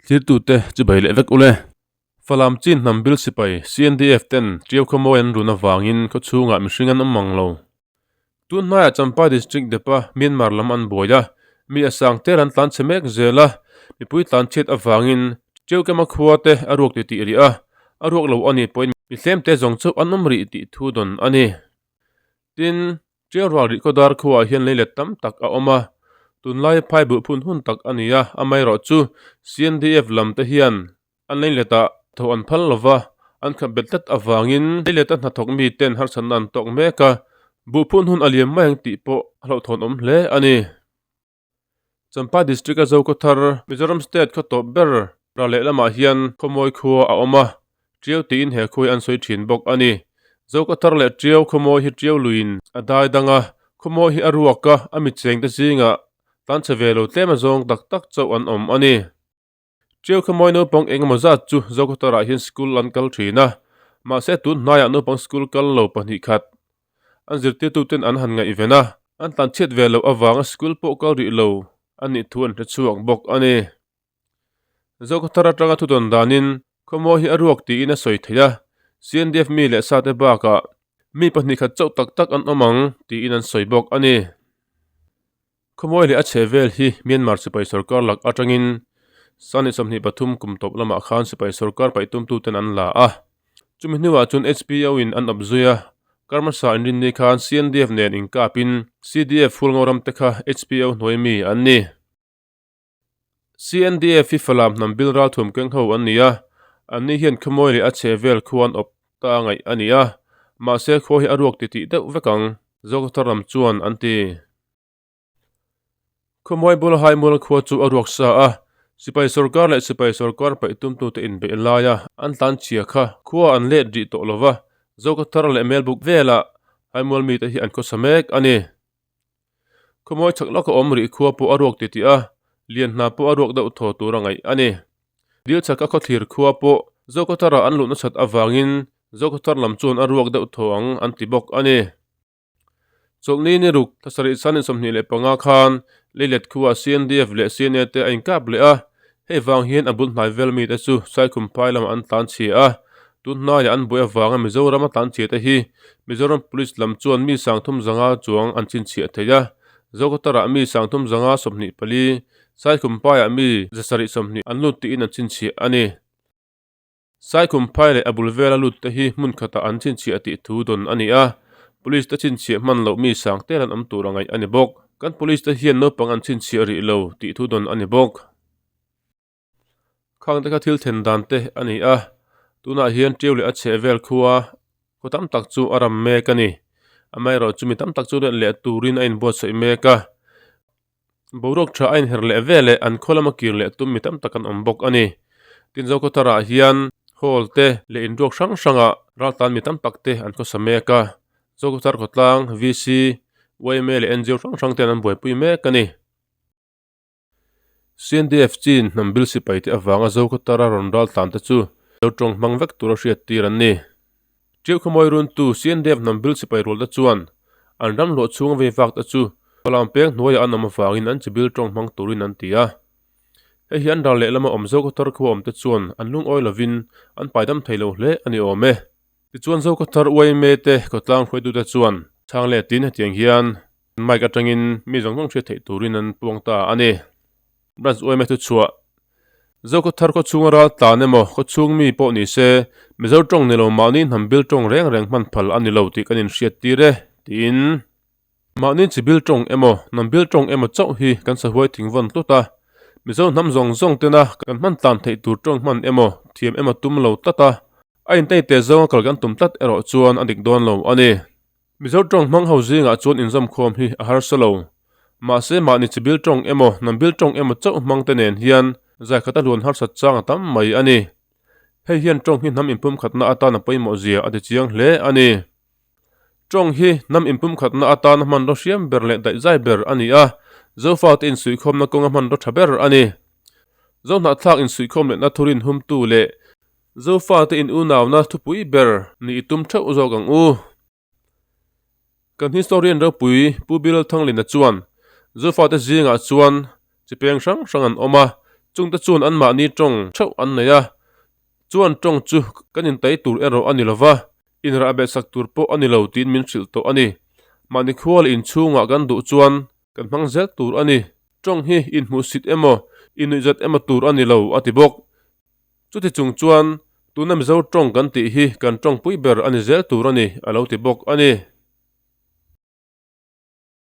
Thlirtute chibai leh vek ule. Falam chin hnam bil sipai CNDF ten Tiau khawmawi an run avangin khaw chhungah mihring an awm ang lo. Tun hnaiah Champhai District depa Myanmar lam an buai a, mi a sang tel an tlan chhe mek zel a, mipui tlan chhiat avangin Tiau kema khua te a ruak ti tih rih a, a ruak lo a nih pawhin mi tlem te zawng chauh an awm rih tih thu dawn a ni. Tin, Tiau rual rih khaw dar khuaah hian lei let tam tak a awm a, tunlaia phai buh phun hun tak a ni a, amaherawh chu CNDF lam te hian An lei letah tho an phal lo va, an khat bet tlat avangin lei leta hnathawk miten harsatna an tawk mek a, buhphun hun a liam mai ang tih pawh a hlauhthawn awm hle a ni. Champhai District-a Zokhawthar, Mizoram State khaw tawp ber ral lehlamah hian Khawmawi khua a awm a, Tiau tiin he khua hi an sawi thin bawk a ni. Zokhawthar leh Tiau Khawmawi hi Tiau luiin a dai dang a, Khawmawi hi a ruak a, a mitchengte zingah tan chhe ve lo tlem a zawng tak tak chauh an awm a ni. Tiau khawmawi naupang engemaw zat chu Zokhawthar-ah hian school an kal thin a, mahse tun hnaiah naupang school kal lo pahnih khat an zirtirtuten an han ngaihven a, an tlanchhiat ve loh avanga school pawh kal rih lo a nih thu an hre chhuak bawk a ni. Zokhawthar atanga thudawn danin khawmawi hi a ruak tiin a sawi thei a, CNDF mi leh sate bakah mi pahnih khat chauh tak tak an awm ang tiin an sawi bawk a ni. Khawmawi leh a chhe vel hi Myanmar sipai sorkar lak atangin Sani 23 kum tawp lamah khan sipai sorkar paihtumtuten an la a. Chumi hnuah chuan HPO in an awp zui a, Karmasa inrinni khan CNDF nen inkapin CDF Hulngo te kha HPO hnuai mi an ni. CNDF hi Falam hnam bil ralthuam keng ho an ni a, anni hian khawmawi leh a chhe vel khuan awp ta ngaih a ni a, mahse khua hi a ruak titih deuh vek ang, Zokhawthar lam chuan an ti. Khawmawi bula Haimual khua chu a ruak sa a, sipai sorkar leh sipai sorkar paih tumtute inbeih laia an tlan chhia kha khua an let rih tawh lo va, Zokhawthar leh Melbuk velah Haimual mite hi an khawsa mek a ni. Khawmawi chhak lawka awm rih khua pawh a ruak titih a, lian hna pawh a ruak deuh thaw tur a ngaih a ni. Dil chhaka khawthlir khua pawh Zokhawthara an luh nasat avangin Zokhawthar lam chuan a ruak deuh thaw ang an ti bawk a ni. Chawlhni ni ruk thlasarih san 25 khan Leilet khua CNDF leh CNA te a inkap leh a, hei vang hian a bul hnai vel mite chu Saikhumphai lamah an tlan chhia a, Tun hnaiah an buai avanga Mizoram a tlanchhiah te hi Mizoram Police lam chuan mi 35 chuang an chhinchhiah thei a, Zokhawthar-ah mi 3524, Saikhumphai-ah mi 720 an lut tiin an chhinchhiah a ni. Saikhumphai leh a bul vela lut te hi hmun khatah an chhinchhiah tih thu dawn a ni a, Police te chhinchhiah hman loh mi sang tel an awm tur a ngaih a ni bawk. Kan Police te hian naupang an chhinchhiah rih lo tih thu dawn a ni bawk. Khang te kha thil then dan te a ni a, tunah hian tiu leh a chheh vel khua khaw tam tak chu a ram mek a ni. Amaherawh chu mi tam tak chu let leh turin a inbuatsaih mek a, boruak tha a inher leh vel leh an khaw lama kir leh tum mi tam tak an awm bawk a ni. Tin Zokhawthar-ah hian hall te leh inruak hrang hrangah raltlan mi tam tak te an khawsa mek a, Zokhawthar khawtlang, VC, yma leh NGO hrang hrang ten an buaipui mek a ni. CNDF chin hnam bil sipai te avanga Zokhawthar a rawn ral tlan te chu lo tawng hmang vek tura hriat tir an ni. Tiau khawmawi runtu CNDF hnam bil sipai rual te chuan an ram hlawh chhunga vei vak te chu Falam peng hnuaiah an awm avangin an chibil tawng hmang turin an ti a. Hei hi an ral lehlama awm Zokhawthar khua awm te chuan an lungawi lovin an paidam thei lo hle a ni awm e. Tichuan Zokhawthar yma te khawtlang hruaitute chuan chhang letin hetiang hian Mic atangin mi zawng zawng hriat theih turin an puang ta a ni. Branch yma thu chhuah Zokhawthar khaw chhunga ral tlan emaw khaw chhung mi pawh ni se Mizo tawng ni lo mahni hnam bil tawng reng reng hman phal a ni lo tih kan inhriat tir e tiin mahni chi bil tawng emaw hnam bil tawng emaw chauh hi kan sahuai thing vawn tlut a, Mizo hnam zawng zawng tena kan hman tlan theih tur tawng hman emaw thiam emaw tum lo tlat a, a intei te zawnga kal kan tum tlat erawh chuan a dik dawn lo a ni. Mizo tawng hmang ho zingah chuan inzawmkhawm hi a harsa lo. Mahse mahni chi bil tawng emaw, hnam bil tawng emaw chauh hmang te nen hian zaikhata hluan harsat chang a tam mai a ni. Hei hian tawng hi hnam inpumkhatna atan a pawimawh zia a ti chiang hle a ni. Tawng hi hnam inpumkhatna atana hmanraw hriam ber leh daihzai ber a ni a, Zofate insuihkhawmna kawnga hmanraw tha ber a ni. Zohnahthlak insuihkhawm lehna thurin humtu leh Zofate in unauna thupui ber nih i tum theuh zawk ang u. Kan historian ropui Pu Bill Thanglina chuan Zofate zingah chuan chi peng hrang hrang an awm a, Chungte chuan anmahni tawng theuh an nei a, chuan tawng chu kan intai tur erawh a ni lo va, inrah behsak tur pawh a ni lo tiin min hrilh tawh a ni. Mahni khua leh inchhungah kan duh chuan kan hmang zel tur a ni. Tawng hi inhmuhsit emaw, innuihzat emaw tur a ni lo, a ti bawk. Chuti chung chuan tuna Mizo tawng kan tih hi kan tawngpui ber a ni zel tur a ni, a lo ti bawk a ni.